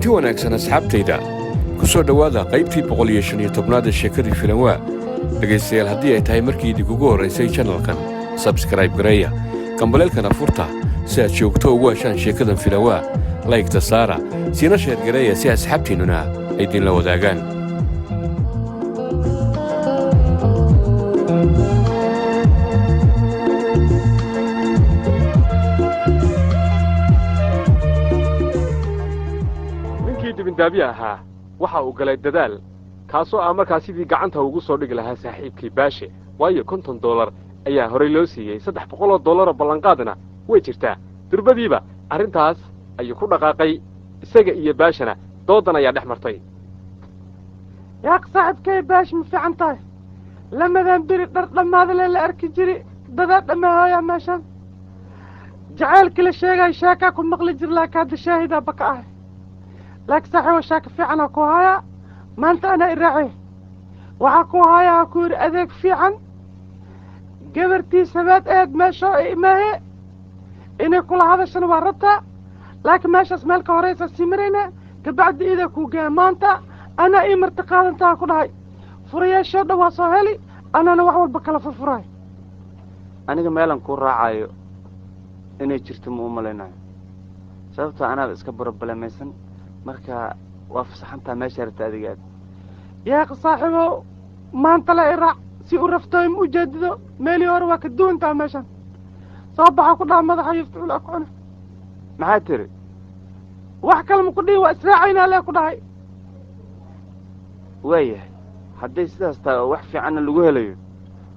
Kulanti wanaagsan, asxaabtayda. Ku soo dhowaada qaybtii 115aad ee sheekadii Filanwaa. Dhegaystayaal, haddii ay tahay markii idinkugu horraysay channelkan, subscribe gareeya, gambaleelkana furta si aad joogto ugu heshaan sheekadan Filanwaa. Like-ta saara, siina share gareeya si asxaabtiinnuna ay idinla wadaagaan. Ninkii dibindaabye ahaa waxa uu galay dadaal, kaasoo ah markaa sidii gacanta ugu soo dhigi lahaa saaxiibkii Baashe, waayo $50 ayaa horey loo siiyey, $300oo ballanqaadna way jirtaa. Durbadiiba arrintaas ayuu ku dhaqaaqay. Isaga iyo Baashana doodan ayaa dhex martay. Yaaq, saaxiibkay Baash, ma fiican tahay? Lamadan beri dhar dhammaadale la arki jiri, dadaa dhammaahooyaa meeshan. Jacaylkii la sheegay sheekaa ku maqli jir, laakiin hadda shaahidaa baka ahay. Laakiin saaxiibo, shaaka fiicanaa ku hayaa maanta. Anaa iraace, waxaa ku hayaa, ku yidhi, adeeg fiican. Gabartii sabaad aheed meeshoo ay imaahe inay kula hadashana waa rabtaa, laakiin meeshaas meel ka horeysaa sii maraynaa, kabacdi iidaa kuu geeya. Maanta anaa ii marti qaadantaa ku dhahay. Furayaashoo dhan waa soo heli, anana wax walba kala furfuraay. Aniga meelan kuu raacayo inay jirto ma u malaynayo, sababtoo anaaba iska burobalemaysan. Marka waa fasaxantaa, meesha rabta adiga aad. Yaaq saaxiibow, maanta la iraac si u raftooy. Ma ujeedido, meelii hore waa ka duwantaa meeshan. Soo baxa ku dhaha, madaxa yuftucul ku cuna. Maxaa tiri? Wax kale ma ku dhihi, waa israacaynaa lee ku dhahay. Waayahay, hadday sidaas tahay oo wax fiicanna lagu helayo,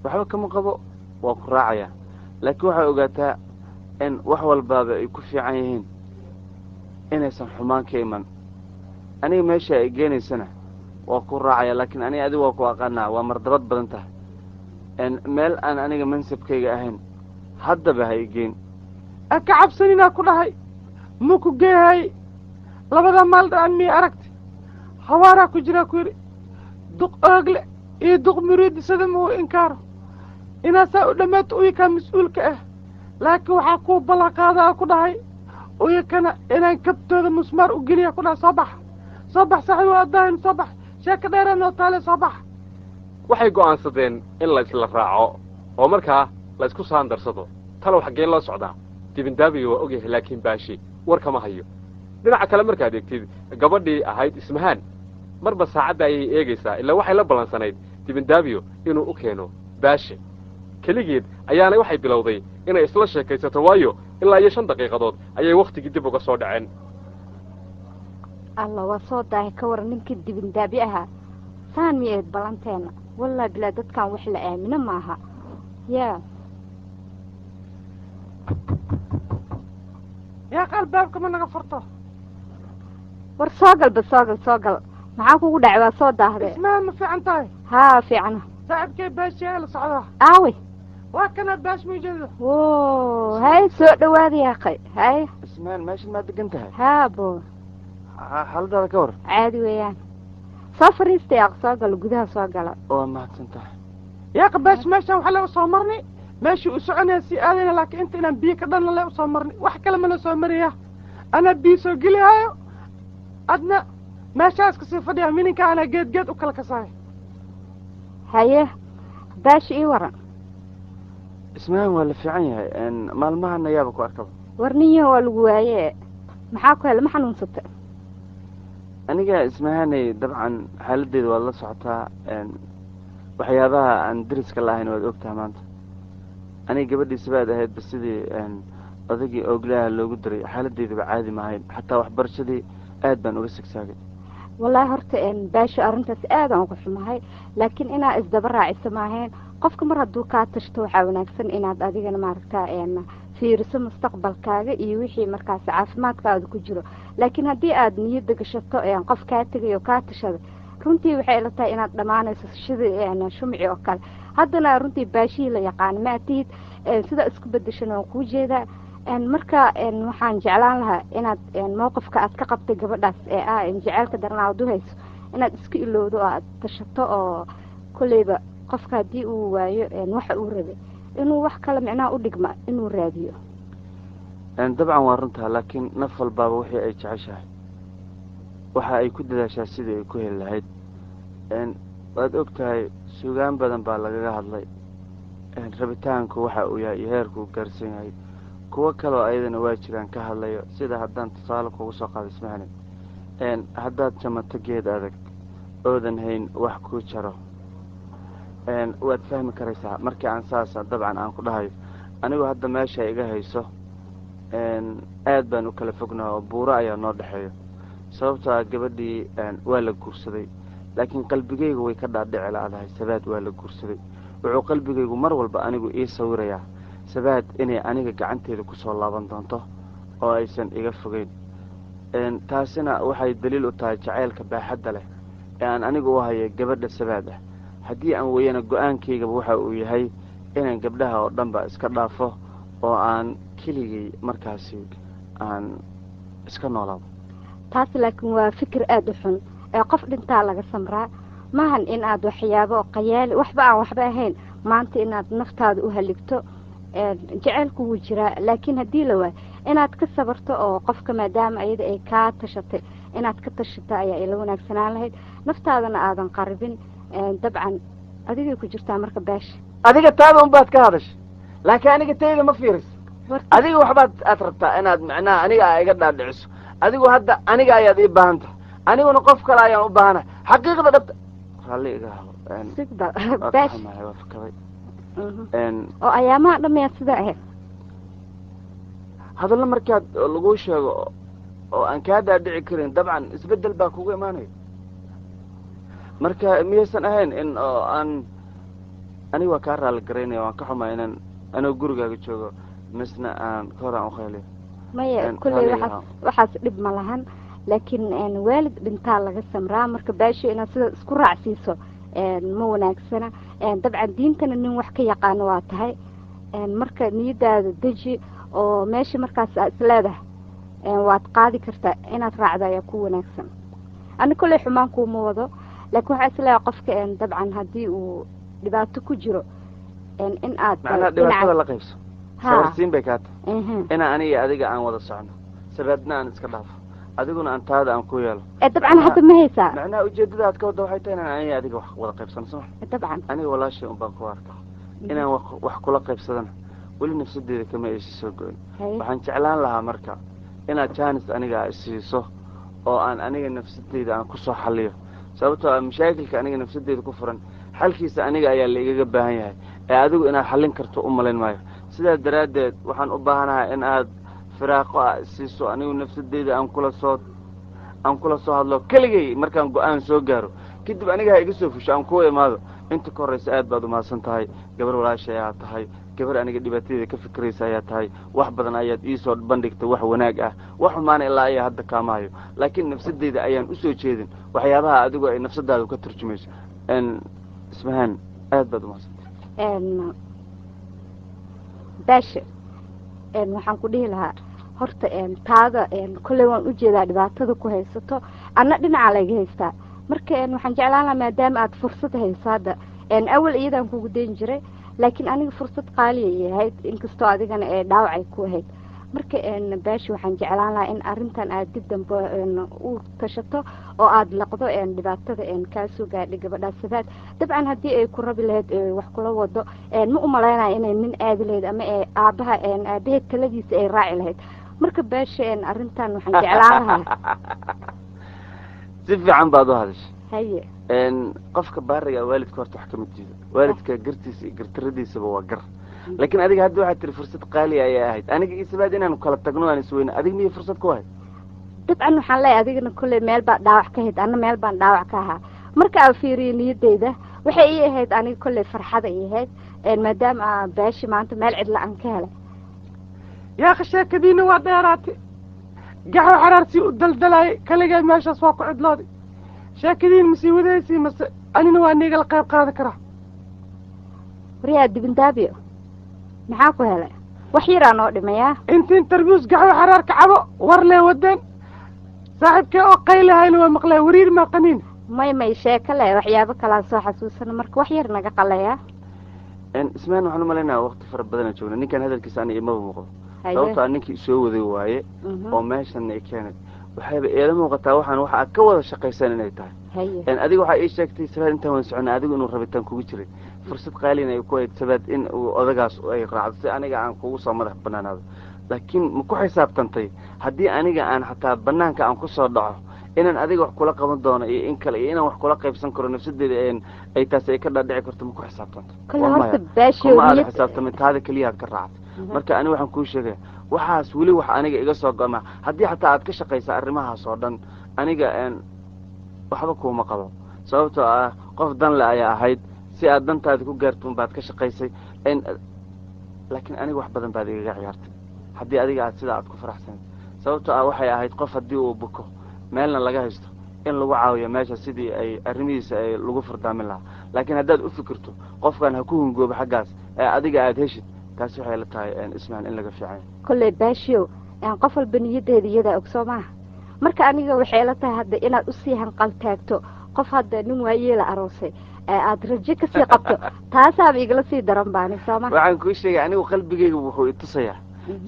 waxba kama qabo, waa ku raacayaa. Laakiin waxay ogaataa in wax walbaaba ay ku fiican yihiin inaysan xumaan ka iman. Aniga meesha ay geenaysana waa ku raacaya, laakiin aniga adiga waa ku aqaanaa, waa mardabad badan tahay. Meel aan aniga mansabkayga ahayn haddaba ha igeyn. A ka cabsaninaa ku dhahay, ma ku geehay. Labada maal dhaan miya aragti hawaaraa ku jiraa ku yidhi, duq oogle iyo duq muriidisada ma uu inkaaro inaasaa u dhammaato uyakaa mas-uulka ah. Laakiin waxaa kuu ballanqaadaa ku dhahay uyakana inaan kabtooda musmaar u geliya ku dhahay. Soo bax, soo bax saaxiib, adaahin, soo bax, sheeka dheeree noo taale, soo bax. Waxay go'aansadeen in la isla raaco oo markaa la isku saandarsado. Talow xaggeen loo socdaa? Dibindaabiga waa ogyahay, laakiin Baashi war kama hayo. Dhinaca kale markaad eegtid, gabadhii ahayd Ismahaan marba saacadda ayay eegaysaa, ilaa waxay la ballansanayd Dibindaabiyo inuu u keeno Baashe. Keligeed ayaana waxay bilowday inay isla sheekaysato, waayo ilaa iyo 5 daqiiqadood ayay wakhtigii dib uga soo dhaceen. Alla, waa soo daahay. Ka waran ninkii dibindaabi ahaa? Saan mi ahayd ballanteena? Wallahi bilaa, dadkan wax la aamino maaha yaa. Yaaq, albaabka ma naga furto? War soo galba, soo gal, soo gal. Maxaa kugu dhacay? Waa soo daahdee. Ismahaan, ma fiican tahay? Haa, fiicana. Saaxiibkay Baashiyaa la socdaa. Aawey? Waa kana Baash, ma ujeedo. O, hay, soo dhawaada yaaqay, hay. Ismaan, meeshan maad degan tahay? Haa bo. Xaaladaada ka war? Caadi weeyaan. Soo fariista yaaq, soo galo, gudaha soo gala. Waa mahadsan tahay. Yaaq Baash, meeshan waxaa le usoo marnay meeshii u soconaya sii aadayna, laakiin inta inaan biyo ka dhanna le usoo marnay, wax kale mana soo maraya. Anaa biyo soo gelihaayo, adna meeshaas kasii fadhiya. Mininka anaa geed geed u kala kasaaya. Haye Baashi, ii waran. Ismaan, waa la fiican yahay. Maalmahana yaaba ku arkaba. War ninyaha, waa lagu waaye, maxaa ku helay? Ma xanuunsata? Aniga Ismahanay, dabcan xaaladdeeda waad la socotaa. Waxyaabaha aan deriska lahayn waad ogtaha. Maanta aniga gabadhiisa baad ahaydba, sidii odagii ooglaha loogu daray, xaaladdeydaba caadi maahayn. Xataa waxbarashadii aad baan uga sagsaagay. Wallaahi horta Baasho, arrintaas aadaan uga xumahay, laakiin inaa isdaba raaciso maahayn. Qofka mar hadduu kaa tashto, waxaa wanaagsan inaad adigana maaragtaa fiiriso mustaqbalkaaga iyo wixii markaas caafimaadkaada ku jiro. Laakiin haddii aad niyadda gashato qof kaa tegay oo kaa tashaday, runtii waxay ila tahay inaad dhammaanayso sidii shumci oo kale. Haddana runtii baashihii la yaqaano ma atihid, sidaa isku bedeshana waan kuu jeedaa. Marka waxaan jeclaan lahaa inaad mowqifka aad ka qabtay gabadhaas ee ah jaceylka daran aad u hayso inaad iska ilowdo oo aad tashato, oo kolleyba qofka haddii uu waayo waxa uu rabay, inuu wax kale micnaha u dhigma inuu raadiyo. Dabcan waa runtaa, laakiin naf walbaaba wixii ay jeceshahay. Waxa ay ku dadaashaa sidii ay ku heli lahayd. Waad og tahay, sugaan badan baa lagaga hadlay rabitaanku waxa uu yahay iyo heerku uu gaarsan yahay. Kuwo kaloo ayadana waa jiraan ka hadlayo, sida haddaan tusaale kugu soo qaado, Ismahane, haddaad jamato geed adag oodan hayn wax kuu jaro, waad fahmi karaysaa markii aan saasa dabcan aan ku dhahayo. Anigu hadda meesha iga hayso aad baan u kala fognaha oo buuro ayaa noo dhexeeyo, sababtoo ah gabadhii waa la guursaday, laakiin qalbigaygu way ka dhaadhici la-dahay Sabaad waa la guursaday. Wuxuu qalbigaygu mar walba anigu ii sawirayaa Sabaad inay aniga gacanteeda kusoo laaban doonto oo aysan iga fogeyn. Taasina waxay daliil u tahay jacaylka baaxadda leh ee aan anigu u hayo gabadha Sabaad ah. Haddii aan weeyana, go-aankaygaba waxa uu yahay inaan gabdhaha oo dhan ba iska dhaafo oo aan keligay markaasi aan iska noolaado. Taas laakiin waa fikir aada u xun ee qof dhintaa laga samraa. Maahan in aad waxyaabo qayaali, waxba aan waxba ahayn, maanta inaad naftaada u haligto. Jaceylku wuu jiraa, laakiin haddii la waayo inaad ka sabarto oo qofka maadaama ayada ay kaa tashatay inaad ka tashato ayaa ila wanaagsanaan lahayd, naftaadana aadan qaribin. Dabcan adigay ku jirtaa marka, Baasha. Adiga taada unbaad ka hadashay, laakiin aniga tayda ma fiiris. Adiga waxbaad aad rabtaa inaad macnaha aniga aa iga dhaadhiciso. Adigu hadda aniga ayaad ii baahan tahay, aniguna qof kale ayaan u baahanahay. Xaqiiqda dhabta raalli iga habo. Sigba. Waa ka Baash. xumahay, waa fakaday. Oo ayaamaha dhammayaa sidaa ahayd. Hadallo markaad lagu sheego oo aan kaa dhaadhici karin, dabcan isbeddel baa kugu imaanaya. Marka miyaysan ahayn in oo aan aniga waa kaa raali garaynaya? Waan ka xumaa inaan anoo gurigaaga joogo misna aan ka hor aan ukhayliyo. Maya, kulley raalli waxaas ahaa. Waxaas dhib ma lahan, laakiin waalid dhintaa laga samraa. Marka Baasho, inaad sida isku raacsiiso ma wanaagsana. Dabcan diintana nin wax ka yaqaano waa tahay. Marka niyadaada deji oo meesha markaas aad isleedahay waad qaadi kartaa inaad raacdo ayaa ku wanaagsan. Ani kolley xumaan kuuma wado, laakiin waxaa isleeyahay qofka dabcan haddii uu dhibaato ku jiro in aad Macnaha dhibaatada la qaybso. Ha. Sabarsiin bay kaa tahay inaan aniga adiga aan wada socno, Sabaadna aan iska dhaafo, adiguna aan taada aan ku yeelo. Dabcan hadda ma haysaa. Macnaha ujeedada aad ka wadda waxay tahay inaan aniga adiga wax wada qaybsano, soma? Dabcan. Aniga walaashay un baan ku arkaa inaan wax kula qaybsadana weli nafsadeeda kama aysa soo goyn. Waxaan jeclaan lahaa marka inaad chance aniga isiiso oo aan aniga nafsadeyda aan kusoo xaliyo, sababtoo ah mashaakilka aniga nafsadeyda ku furan xalkiisa aniga ayaa la igaga baahan yahay ee adigu inaad xallin karto u malayn maayo. Sidaas daraaddeed waxaan u baahanahay in aad firaaqo ah isiiso, anigu nafsadeyda aan kula soo hadlo keligay. Markaan go-aan soo gaaro kadib aniga ha iga soo fusho, aan kuwa imaado. Inta ka horreysa aad baad umahadsan tahay. Gabar walaashay ayaa tahay, gabar aniga dhibaatadeeda ka fikiraysa ayaa tahay. Wax badan ayaad iisoo bandhigtay, wax wanaag ah, wax xumaana ilaa ayaa hadda kaama hayo, laakiin nafsadeyda ayaan usoo jeedin waxyaabaha adigu ay nafsadaadu ka turjumayso. Ismahaan, aad baad umahadsantahay. Baashe, waxaan ku dhihi lahaa horta taada kolley waan ujeedaa dhibaatada ku haysato, anna dhinaca layga haystaa. Marka waxaan jeclaan lahaa maadaama aad fursad hayso hadda, awal iyadaan kugu dayn jiray, laakiin aniga fursad qaaliya ay ahayd, inkastoo adigana ee dhaawacay ku ahayd. Marka Baashi, waxaan jeclaan lahaa in arrintan aad dib dambe u tashato oo aada laqdo dhibaatada kaasoo gaadhay gabadhaas Sabaad. Dabcan haddii ay ku rabi lahayd wax kula wado, ma umalaynayo inay nin aadi lahayd ama aabaha aabaheed taladiisa ay raaci lahayd. Marka Baashe, arrintan waxaan jeclaan lahaa Si fiican baad u hadashay. Haye. Qofka baariga waalidka horta wax kama diido, waalidka gartiisa iyo gartiradiisaba waa gar. Laakiin adiga hadda waxaad tiri fursad qaaliya ayay ahayd aniga iyo Sabaad inaanu kala tagno aan isweyne. Adiga miyay fursad ku ahayd? Dabcan waxaan leeyahay adigana kolley meel baa dhaawac ka ahayd, anna meel baan dhaawac ka ahaa. Marka aan fiiriyo niyadeyda, waxay ii ahayd aniga kolley farxada ii ahayd, maadaama aan Baashi maanta meel cidla aan ka helay. Yaakha, sheekadiina waa dheeraatay. Gaxwo xaraarsii u daldalayay kaligay meeshaas waa ku cidlooday. Sheekadiin masii wadaysii mase anina waa niigala qayb qaadan karaa? Waryaa dibindaabiyo, maxaa ku helay? Wax yaraa noo dhimayaa. Intiin tarmuus gaxwo xaraarka cabo war lee wadeen, saaxiibkee oo qaylahayna waa maqlay. Wariir maa qaniin? May may, sheeko leh, waxyaabo kalaan soo xasuusana. Marka wax yar naga qalaya. Ismaan, waxaan umalaynaya waqti fara badanaa joogna. Ninkan hadalkiisa aniga imaba muuqdo, sababto a ninkii isoo waday waaye oo meeshan i keenay. Waxayba eela muuqataa waxaan waxa aad ka wada shaqaysan inay tahay. Adiga waxaa ii sheegtay, Sabaad, intaan wada soconay adigu inuu rabitaan kugu jiray, fursad qaalina ay ku hayd Sabaad in uu odagaas ay raacdo si aniga aan kugu soo madax banaanaado. Laakiin ma ku xisaabtantay haddii aniga aan xataa banaanka aan kusoo dhaco inaan adiga wax kula qaban doono iyo in kale, iyo inaan wax kula qaybsan karo nafsadeeda ay taasi ay ka dhaadhici karto? Ma ku xisaabtantay? Kole horta, Baasho, Kuma aada niyad xisaabtamin, taada keliya aad ka raacatay. Marka ani waxaan kuu sheegaya, waxaas weli wax aniga iga soo go'ma. Haddii xataa aad ka shaqaysa arrimahaas oo dhan, aniga waxba kuuma qabo, sababtoo ah qof dan le ayaa ahayd. Si aad dantaada ku gaarto un baad ka shaqaysay. Laakiin aniga wax badan baad igaga ciyaartay haddii adiga aad sidaa aad ku faraxsanayd, sababtoo ah waxay ahayd qof haddii uu buko meelna laga haysto in lagu caawiyo meesha sidii ay arrimihiisa ay lagu furdaamin lahaa. Laakiin haddaad u fikirto qofkan ha ku hungoobo xaggaas ee adiga aada heshid, taasi waxay la tahay, Ismaan, in laga fiican yahay. Kolley, Baashiyow, qof walba niyadeeda iyadaa og, soo maaha? Marka aniga waxay la tahay hadda inaad usii hanqal taagto qof hadda nin waayeela aroosay ee aada rajo kasii qabto, taasaaba igala sii daran baani, soo maha? Waxaan kuu sheegay, anigu qalbigayga wuxuu itusayaa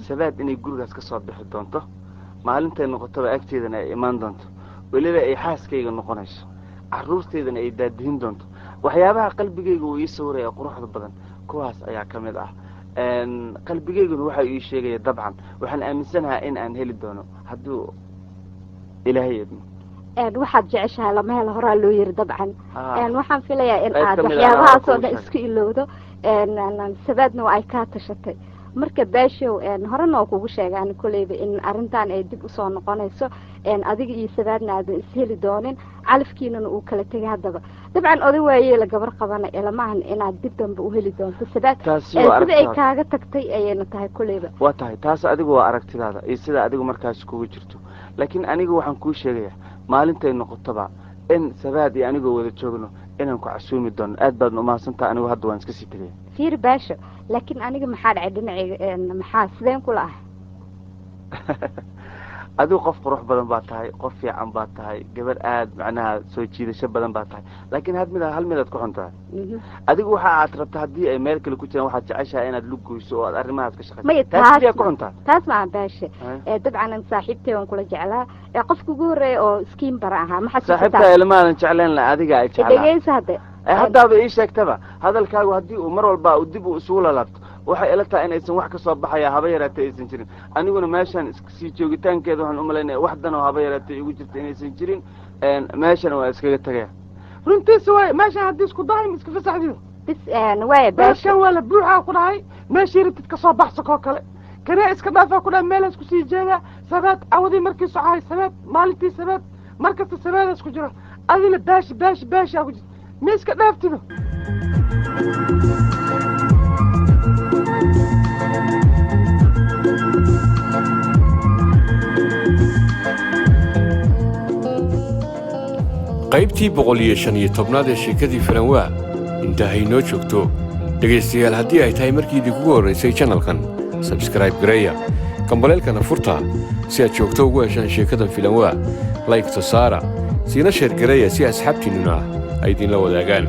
Sabaad inay gurigaas ka soo bixi doonto, maalintay noqotaba agteedana ay imaan doonto, weliba ay xaaskayga noqonayso, carruurteydana ay daadihin doonto. Waxyaabaha qalbigayga uu ii sawiraya quruxda badan kuwaas ayaa ka mid ah. Qalbigayguna waxa ii sheegaya, dabcan waxaan aaminsanahaa in aan heli doono hadduu Ilaahay idmo. Waxaad jeceshahay lama helo, horaa loo yiri dabcan. Waxaan filayaa in Qayb aad ka mid ah waxyaabahaas oo kugu dhan sheegay. iska ilowdo. Sabaadna waa ay kaa tashatay. Marka, Baashow, horena oo kugu sheegaan koleyba in arrintan ay dib usoo noqonayso, adiga iyo Sabaadna aadan isheli doonin, calafkiinana uu kala tegay. Haddaba dabcan oday waayeela gabar qabana ilamahan inaad dib dambe u heli doonto Sabaad. Taasi waa sida ay aragtidaada. kaaga tagtay ayayna tahay koleyba. Waa tahay, taas adigu waa aragtidaada iyo sida adigu markaas kugu jirto. Laakiin aniga waxaan kuu sheegayaa maalintay noqotoba in Sabaad iyo anigoo wada joogno inaan ku casuumi doono. Aad baadna umahadsantaha. Anigu hadda waan iska sii tegaya. Fiir, Baasho, laakiin aniga maxaa dhacay dhinacayga? Maxaa sideen kula ah? Adigu qof qurux badan baa tahay, qof fiican baa tahay, gabar aad macnaha soo jiidasho badan baa tahay. Laakiin had mid hal midaad ku xun tahay. Adigu waxa aad rabta haddii ay meel kale ku jiraan, waxaad jeceshahay inaad lug goyso oo aad arrimahaas ka shaqayso. Maya. Taas Taas miyaa ku xun tahay? Taas maaha, Baashe. Dabcan an saaxiibtay waan kula jeclaa. Qofka ugu horreeya oo iskiin bara ahaa, ma xasuusataa? Saaxiibtaa ilmaadan jecleen la, adiga ay jeclaa. Dhegeysa hadde. Haddaaba ii sheegtaba hadalkaagu haddii uu mar walba uu dib uu isugu lalaabto, waxay ila tahay inaysan wax ka soo baxaya haba yaraatee aysan jirin. Aniguna meeshan sii joogitaankeeda waxaan umalaynaya wax dan oo haba yaraatee igu jirta inaysan jirin. Meeshana waa iskaga tagaya. Runtiisa waay, meeshan haddii isku daahim iska fasaxdiyo. Bis waaya, Baashe. Beeskan waa la buuxaa ku dhahay, meeshii rabtid kasoo baxso koo kale kanee iska dhaafaa ku dhahay. Meela isku sii jeedaa Sabaad, cawadii markii socahay Sabaad, maalintii Sabaad, mar kasta Sabaada isku jira. Adina Baashi, Baashi, Baashi aa ku jirta, ma iska dhaaftido? Qaybtii 115aad ee sheekadii Filanwaa inta haynoo joogto. Dhegaystayaal, haddii ay tahay markii idinkugu horraysay channelkan, subscribe gareeya, gambaleelkana furta si aad joogto ugu heshaan sheekadan Filanwaa. Like-ta saara, siina share gareeya si asxaabtiinnuna ay idinla wadaagaan.